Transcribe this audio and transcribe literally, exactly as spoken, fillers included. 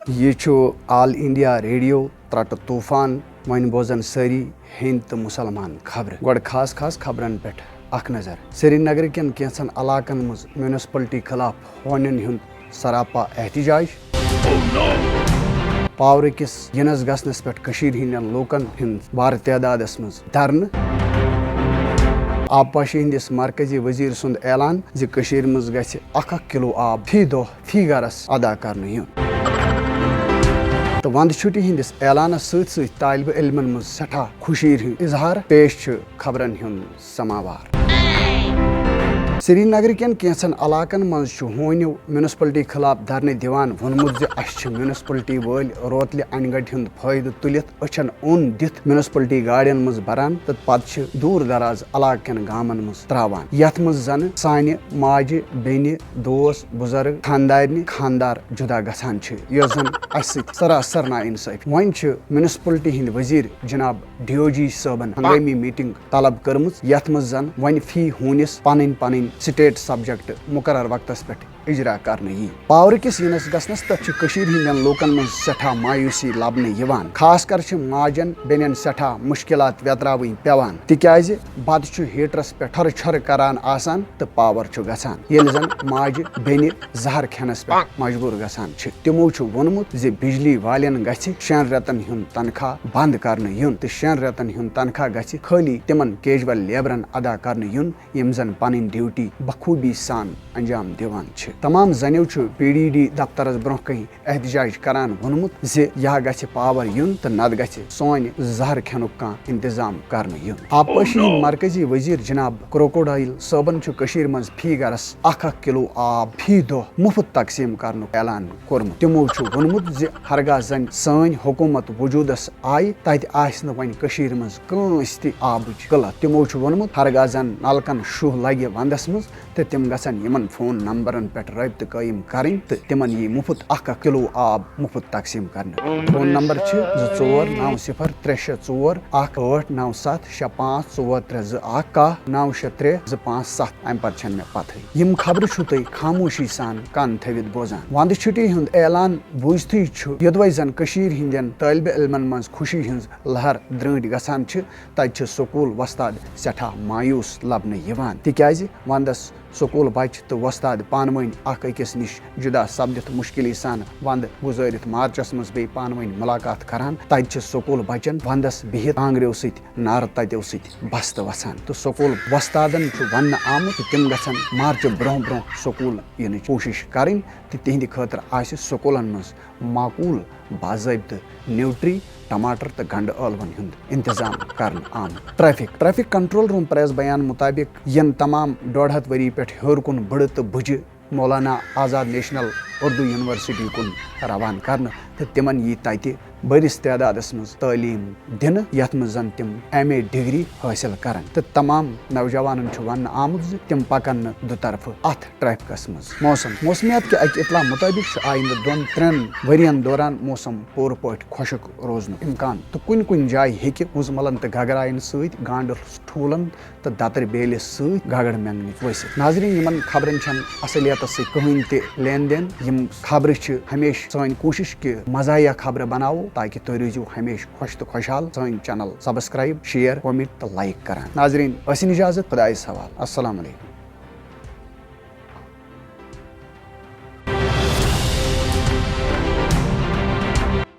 یہِ چھُ آل India radio ترٛٹہٕ طوفان۔ وۄنۍ بوزن سٲری ہیٚنٛدۍ تہٕ مُسلمان خبرٕ۔ گۄڈٕ خاص خاص خبرن پٮ۪ٹھ اکھ نظر۔ سرینگرٕ کٮ۪ن کینٛژن علاقن منٛز میونسپلٹی خلاف ہونٮ۪ن ہُنٛد سراپا احتجاج۔ پاورٕ کِس یِنس گژھنس پٮ۪ٹھ کٔشیٖرِ ہٕنٛدٮ۪ن لوٗکن ہُنٛد بارٕ تعدادس منٛز دھرنہٕ۔ آبپاشی ہٕنٛدِس مرکزی وزیر سُنٛد اعلان زِ کٔشیٖرِ منٛز گژھِ اکھ اکھ کلو آب فی دۄہ فی گرس ادا کرنہٕ یُن۔ تہٕ وندٕ چھُٹی ہٕنٛدِس اعلانس سۭتۍ سۭتۍ طالبہِ علمن منٛز سٮ۪ٹھاہ خوشی ہُنٛد اظہار۔ پیش چھُ خبرن ہُنٛد سماوار۔ سرینگرٕ کٮ۪ن کینٛژن علاقن منٛز چھُ ہونیو میونسپلٹی خلاف دھرنہٕ دِوان ووٚنمُت زِ اسہِ چھِ میونسپلٹی وٲلۍ روتلہِ انہِ گٹہِ ہُنٛد فٲیدٕ تُلِتھ أچھن اوٚن دِتھ میونسپلٹی گاڑٮ۪ن منٛز بران تہٕ پتہٕ چھِ دوٗر دراز علاقہٕ کٮ۪ن گامن منٛز تراوان، یتھ منٛز زن سانہِ ماجہِ، بیٚنہِ، دوس، بُزرگ، خاندارنہِ، خاندار جدا گژھان چھِ، یۄس زن اسہِ سۭتۍ سراسر ناانصٲفی۔ وۄنۍ چھِ میونسپلٹی ہٕنٛدۍ وزیر جناب ڈی او جی صٲبن ہنگٲمی میٹنگ طلب کٔرمٕژ، یتھ منٛز زن وۄنۍ فی ہوٗنِس پنٕنۍ پنٕنۍ سٹیٹ سبجیکٹ مقرر وقتس پٮ۪ٹھ اجرا کرنہٕ یی۔ پاورٕ کِس یِنس گژھنس پٮ۪ٹھ چھِ کٔشیٖرِ ہٕنٛدٮ۪ن لوٗکن منٛز سٮ۪ٹھاہ مایوسی لبنہٕ یِوان۔ خاص کر چھِ ماجن بیٚنٮ۪ن سٮ۪ٹھاہ مُشکلات ویتراوٕنۍ پٮ۪وان، تِکیازِ بتہٕ چھُ ہیٹرس پٮ۪ٹھ ٹھۄرٕ چھۄرٕ کران آسان تہٕ پاور چھُ گژھان، ییٚلہِ زن ماجہِ بیٚنہِ زہر کھٮ۪نس پٮ۪ٹھ مجبوٗر گژھان چھِ۔ تِمو چھُ ووٚنمُت زِ بجلی والٮ۪ن گژھِ شٮ۪ن رٮ۪تن ہُنٛد تنخواہ بنٛد کرنہٕ یُن تہٕ شٮ۪ن رٮ۪تن ہُنٛد تنخواہ گژھِ خٲلی تِمن کیجول لیبرن ادا کرنہٕ یُن، یِم زن پنٕنۍ ڈیوٹی بخوبی سان انجام دِوان چھِ۔ تمام زنیو چھُ پی ڈی ڈی دفترس برونٛہہ کنہِ احتجاج کران ووٚنمُت زِ یا گژھِ پاور یُن تہٕ نتہٕ گژھِ سانہِ زہر کھٮ۪نُک کانٛہہ انتظام کرنہٕ یُن۔ آبپاشی ہٕنٛدۍ مرکزی وزیر جناب کروکوڈائل صٲبن چھُ کٔشیٖرِ منٛز فی گرس اکھ اکھ کلو آب فی دۄہ مُفت تقسیٖم کرنُک اعلان کوٚرمُت۔ تِمو چھُ ووٚنمُت زِ ہرگاہ زن سٲنۍ حکوٗمت وجوٗدس آیہِ، تتہِ آسہِ نہٕ وۄنۍ کٔشیٖرِ منٛز کٲنٛسہِ تہِ آبٕچ قٕلت۔ تِمو چھُ ووٚنمُت، ہرگاہ زن نلکن شُہ لگہِ ونٛدس منٛز تہٕ تِم گژھن یِمن فون نمبرن پٮ۪ٹھ رٲبطہٕ قٲیِم کرٕنۍ تہٕ تِمن یی مُفت اکھ اکھ کلو آب مُفت تقسیٖم کرنہٕ۔ فون نمبر چھِ زٕ ژور نو صفر ترٛےٚ شےٚ ژور اکھ ٲٹھ نو ستھ شےٚ پانٛژھ ژور ترٛےٚ زٕ اکھ، کاہ نو شےٚ ترٛےٚ زٕ پانٛژھ ستھ۔ امہِ پتہٕ چھنہٕ مےٚ پتہٕے۔ یِم خبرٕ چھُو تُہۍ خاموشی سان کن تھٲوِتھ بوزان۔ ونٛدٕ چھُٹی ہُنٛد اعلان بوٗزتھٕے چھُ یوٚدوَے زن کٔشیٖرِ ہٕنٛدٮ۪ن طٲلبہِ علمن منٛز خوشی ہٕنٛز لہر درٛٲنٛٹھۍ گژھان چھِ، تتہِ چھِ سکوٗل وۄستاد سٮ۪ٹھاہ مایوس لبنہٕ یِوان، تِکیازِ ونٛدس سکوٗل بچہٕ تہٕ وۄستاد پانہٕ ؤنۍ اکھ أکِس نِش جدا سپدِتھ مُشکِلی سان ونٛدٕ گُزٲرِتھ مارچس منٛز بیٚیہِ پانہٕ ؤنۍ مُلاقات کران۔ تتہِ چھِ سکوٗل بچن ونٛدس بِہِتھ کانٛگرٮ۪و سۭتۍ، نارٕ تتٮ۪و سۭتۍ بستہٕ وسان تہٕ سکوٗل وۄستادن چھُ وننہٕ آمُت زِ تِم گژھن مارچہٕ برونٛہہ برونٛہہ سکوٗل یِنٕچ کوٗشِش کرٕنۍ تہٕ تِہنٛدِ خٲطرٕ آسہِ سکوٗلن منٛز معقوٗل، باضٲبطہٕ نیوٹری، ٹماٹر تہٕ گنڈٕ ٲلون ہُنٛد انتظام کرنہٕ آمُت۔ Traffic, traffic control room press بیان مُطٲبِق، یِن تمام ڈۄڈ ہتھ ؤری پٮ۪ٹھ ہیوٚر کُن بٕڑٕ تہٕ بُجہِ مولانا آزاد نیشنل اردو یونیورسٹی کُن روانہٕ کرنہٕ تہٕ تِمن یی تتہِ بٔڑِس تعدادس منٛز تعلیٖم دِنہٕ، یتھ منٛز زن تِم ایم اے ڈگری حٲصِل کرن تہٕ تمام نوجوانن چھُ وننہٕ آمُت زِ تِم پکن نہٕ دُطرفہٕ اتھ ٹریفکس منٛز۔ موسم، موسمیات کہِ اکہِ اطلاع مُطٲبِق چھُ آیندٕ دۄن ترٛٮ۪ن ؤرین دوران موسم پوٗرٕ پٲٹھۍ خۄشک روزنُک امکان تہٕ کُنہِ کُنہِ جایہِ ہیٚکہِ وُزملن تہٕ گگراین سۭتۍ گانڈٕ ٹھوٗلن تہٕ دتٕرۍ بیلِس سۭتۍ گگر مٮ۪نٛگنہٕ ؤسِتھ۔ ناظرین، یِمن خبرن چھنہٕ اصلیتس سۭتۍ کٕہٕنۍ تہِ لین دین۔ یِم خبرٕ چھِ ہمیشہٕ سٲنۍ کوٗشش کہِ مزاحیہ خبرٕ بناوو، تاکہِ تُہۍ روٗزِو ہمیشہٕ خۄش تہٕ خۄشحال۔ سٲنۍ چینل سبسکرائب، شیئر، کمنٹ تہٕ لائک کران۔ ناظرین، ٲسِن اجازت، خدایس حوالہٕ۔ السلام علیکم۔